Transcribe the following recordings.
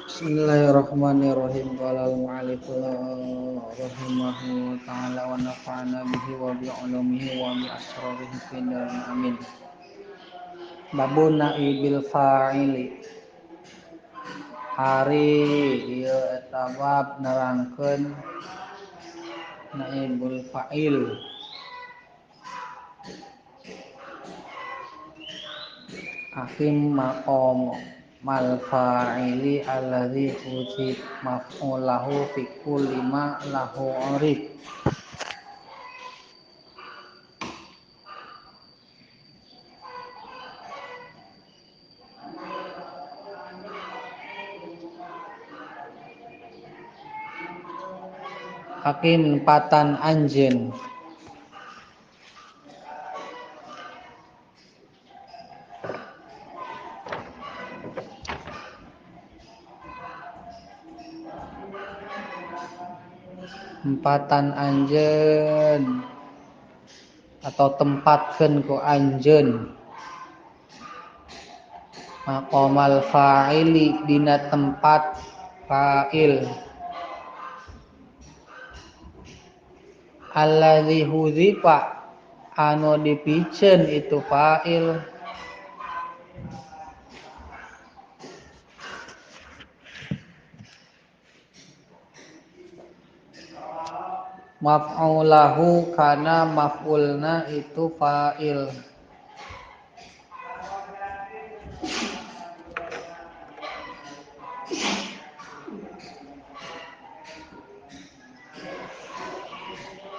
Bismillahirrahmanirrahim. Qala al-mu'allif rahimahu ta'ala wa nafa'ana bihi wa bi ulumihi wa bi asrarihi fid dharain. Amin. Babun naibil fa'ili. Ari ieu eta bab nerangkeun naibul fa'il. Akim maqam mal fa'ili alladzi ujib maf'ulahu fi kulli ma lahu urib. Hakim patan anjeun. Empatan anjeun atau tempatkeun ku anjeun maqamal fa'ili dina tempat fa'il alladzi hudzifa anu dipiceun itu fa'il. Maf'ulahu kana maf'ulna itu fa'il.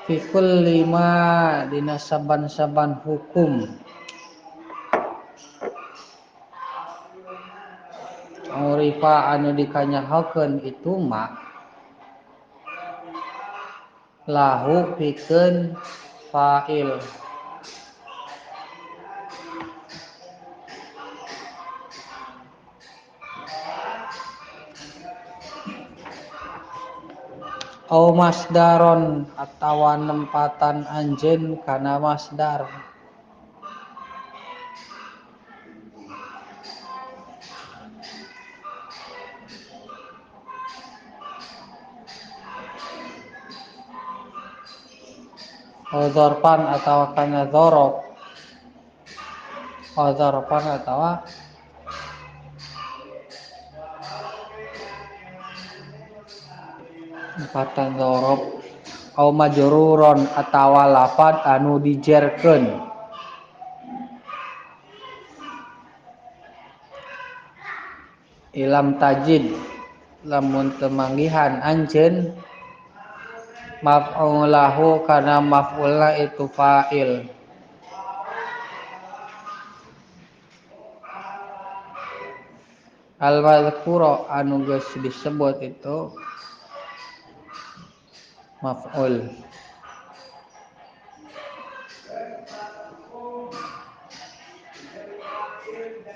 Fi kulli ma dina saban-saban hukum urifa anu dikanyahokeun itu ma lahu pikeun fa'il. Au masdaron atawa nempatan anjeun kana masdar. Au dzarfan atawa kana dzaraf. Au dzarfan atawa empatan dzaraf. Au majruron atawa lafad anu dijerkeun. Ilam tajid lamun teu manggihan anjeun maf'ulahu kana maf'ulna itu fa'il. Al-mazkura anu geus disebut itu maf'ul.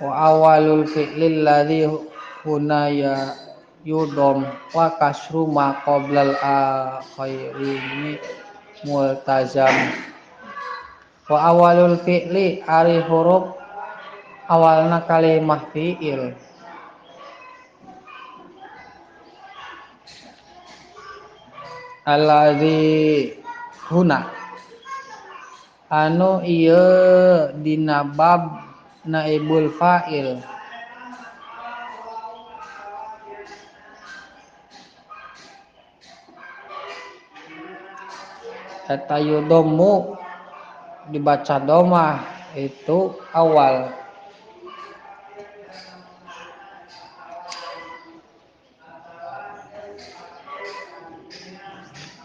Wa awalul fi'lil ladzi huna ya yudom wa kasru ma qoblal akhirini multazam. Wa awalul fi'li ari huruf awalna kalimah fi'il. Alladzi huna anu ieu dina bab naibul fa'il. Eta yudommu dibaca domah itu awal.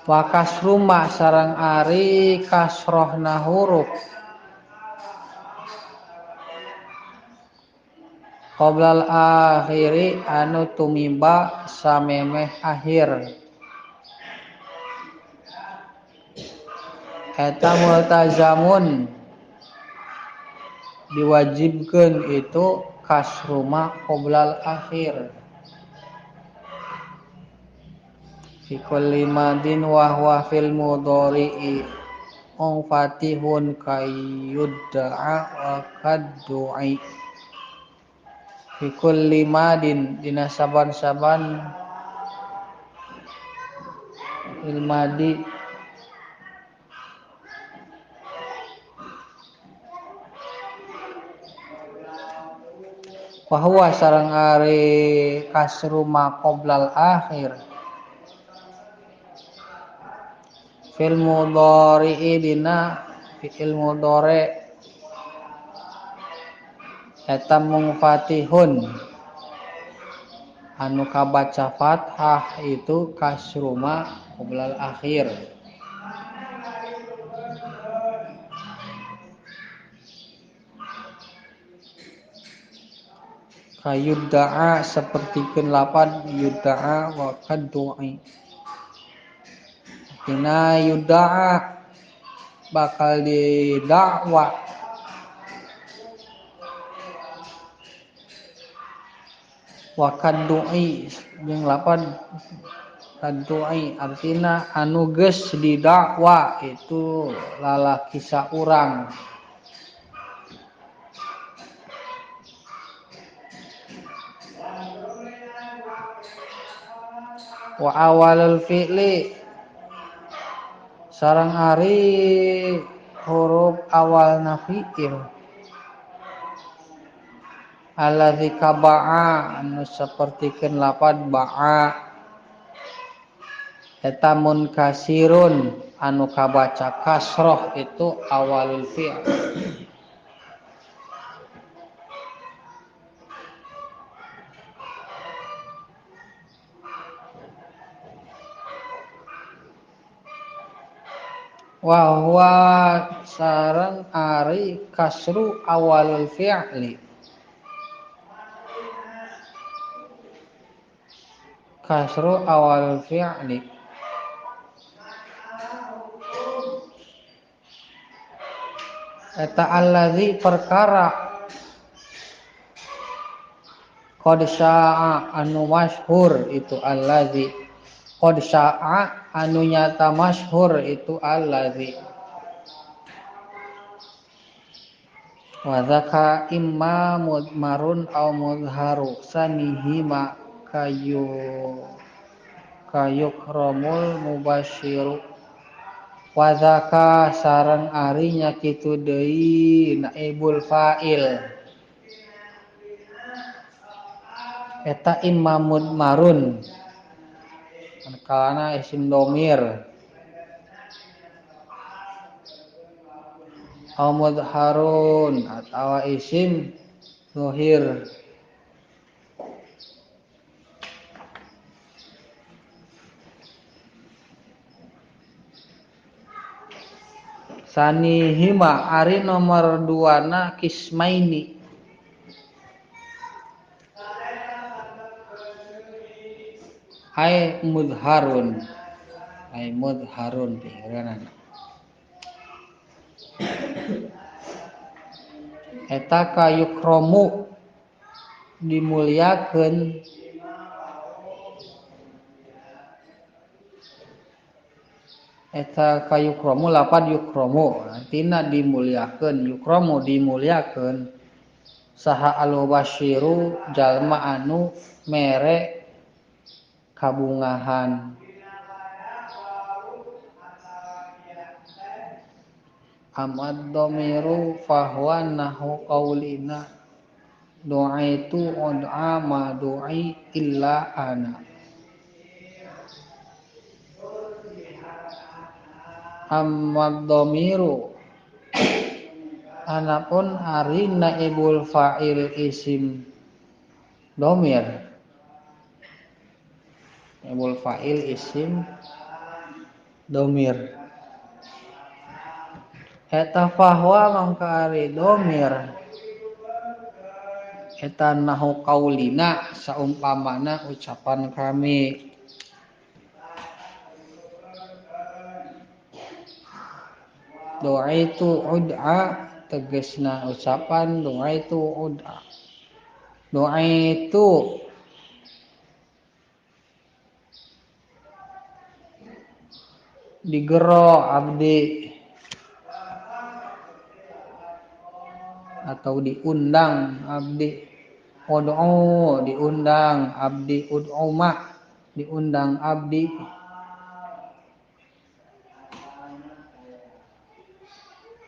Wa kasruma sareng ari kasrohna huruf qoblal akhiri anu tumiba samemeh akhir. Eta multazamun diwajibkeun itu kasruma qoblal akhir. Fi kulli madin wa huwa fil mudhari'i fatihun kayyud'a wa kaddu'i. Fi kulli madin dina saban-saban ilmadi wa huwa sareng ari kasru ma qoblal akhir fil mudhari'i dina fi'il mudhari eta mungfatihun anu kabaca fathah itu kasru ma qoblal akhir. Kayudda'a sapertikeun lapad yudda'a wa kaddu'i. Artina yudda'a bakal didakwa wa kaddu'i jeung lapad kaddu'i artina anu geus didakwa itu lalaki saurang. Wa awalul fi'li sareng ari huruf awalna fi'il allazi kaba'a anu sapertikeun lapad ba'a eta munkasirun anu kabaca kasroh itu awalul fi'il. Wa huwa sareng ari kasru awalul fi'li kasru awal fi'li eta allazi perkara qad sya'a anu masyhur itu allazi qad sya'a anu nyata masyhur itu allazi wa dzaka imma mudmarun aw mudharu sanihima kayu kayukramul mubasyiru wa dzaka sareng ari nya kitu deui naibul fa'il eta imma mudmarun kana isim domir aw mudharun atawa isim zahir. Sanihima ari nomor 2 na kismaini ay mudharun pikiranana eta kayukromu dimuliakeun eta kayukromu lapad yukromu artina dimuliakeun yukromu dimuliakeun saha al-basyiru jalma anu mere kabungahan amad domiru fahuwa nahu qaulina du'aitu ud'a ma du'i illa ana amad domiru anapun ari naibul fa'il isim domir naibul fa'il isim domir eta fahwa mangka ari domir eta nahu qaulina saumpamana ucapan kami doa itu ud'a tegesna ucapan doa itu ud'a doa itu digero abdi atau diundang abdi Ud'u diundang abdi, ud'u ma diundang abdi.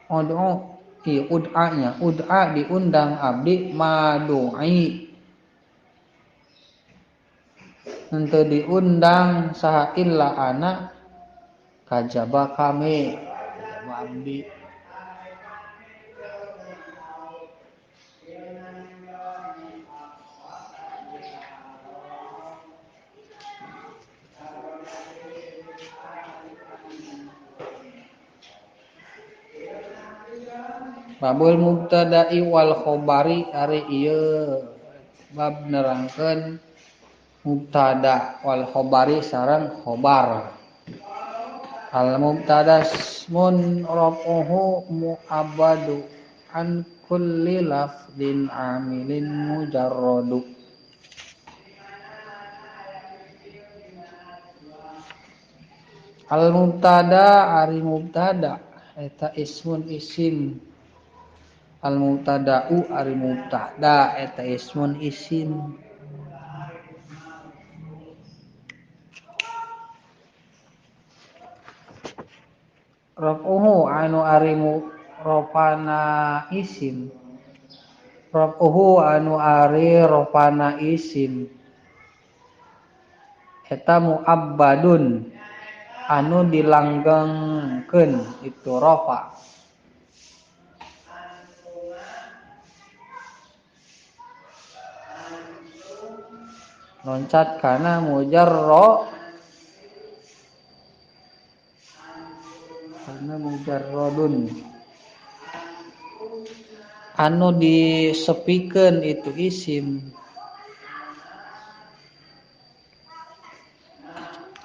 Ud'u i ud'anya, ud'a diundang abdi madu'i. Henteu diundang saha illa ana kajaba kami, kajaba abdi. Babul mubtada'i wal khobari ari ieu bab nerangkeun mubtada wal khobari sareng khobar. Al mubtada ismun rafuhu mu'abbadu an kulli lafdin amilin mujarradu. Al mubtada ari mubtada eta ismun isim. Al mubtada'u ari mubtada eta ismun isim. Raf'uhu anu ari rofana isim. Raf'uhu anu ari rofana isim eta mu'abbadun anu dilanggengkeun itu rofa. Loncat kana mujarro, kana mujarrodun anu disepikeun itu isim.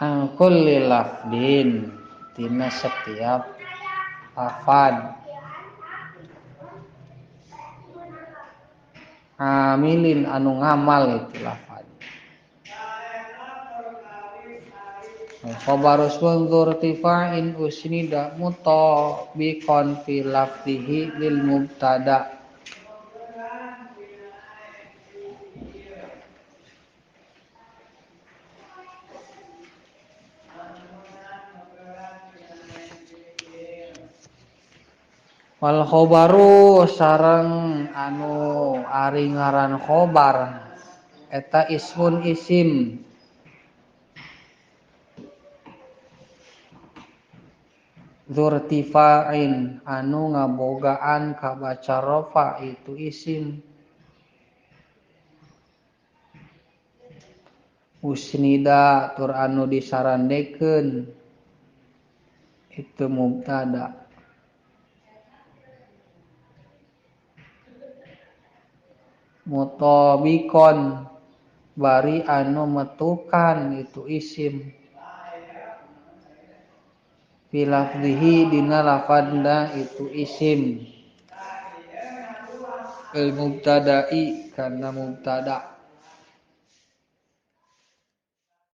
An kulli lafdin tina setiap lafad amilin anu ngamal itu lafad. Khabaru sunzur tifa'in usnida mutabiqan fi lafzihi lil mubtada. Wal khobaru sareng anu ari ngaran khobar eta ismun isim. Dzurtifa'in anu ngabogaan kabaca rofa itu isim. Usnida tur anu disarandekeun itu mubtada. Mutabiqon bari anu metukan itu isim. Fi lafzihi dina lafadna itu isim. Al mubtada'i kana mubtada.